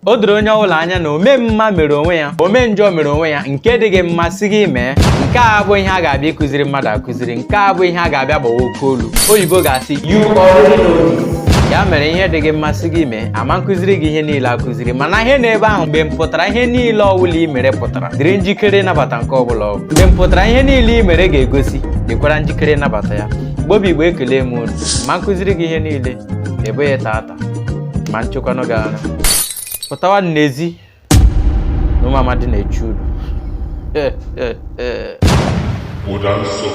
O doro onye ọbụla anya na ome mma mere onwe ya, ome njọ mere onwe ya. Nke dị gị mma si gị mee. Nke a abụghị ihe a ga-abịa ịkụziri mmadụ akụziri. Nke a abụghị ihe a ga-abịa gbawa oke olu. Oyibo ga-asị, "You already know this." Ya mere, ihe dị gị mma si gị mee, ama nkụziri gị ihe niile akụziri, mana ihe na-ebe ahụ mgbe m pụtara, ihe niile ọbụla ị mere pụtara. Dịrị njikere ịnabata nke ọbụla ọ bụ. Mgbe m pụtara, ihe niile ị mere ga-egosi. Dịkwara njikere ịnabata ya. Gbobi Igbo, ekele m unu. Ma nkụziri gị ihe niile ebughị tata ma nchekwanụ gị ara pụtawa n'ezi na ụmụ amadi na-echu unu. Ụda nsọ.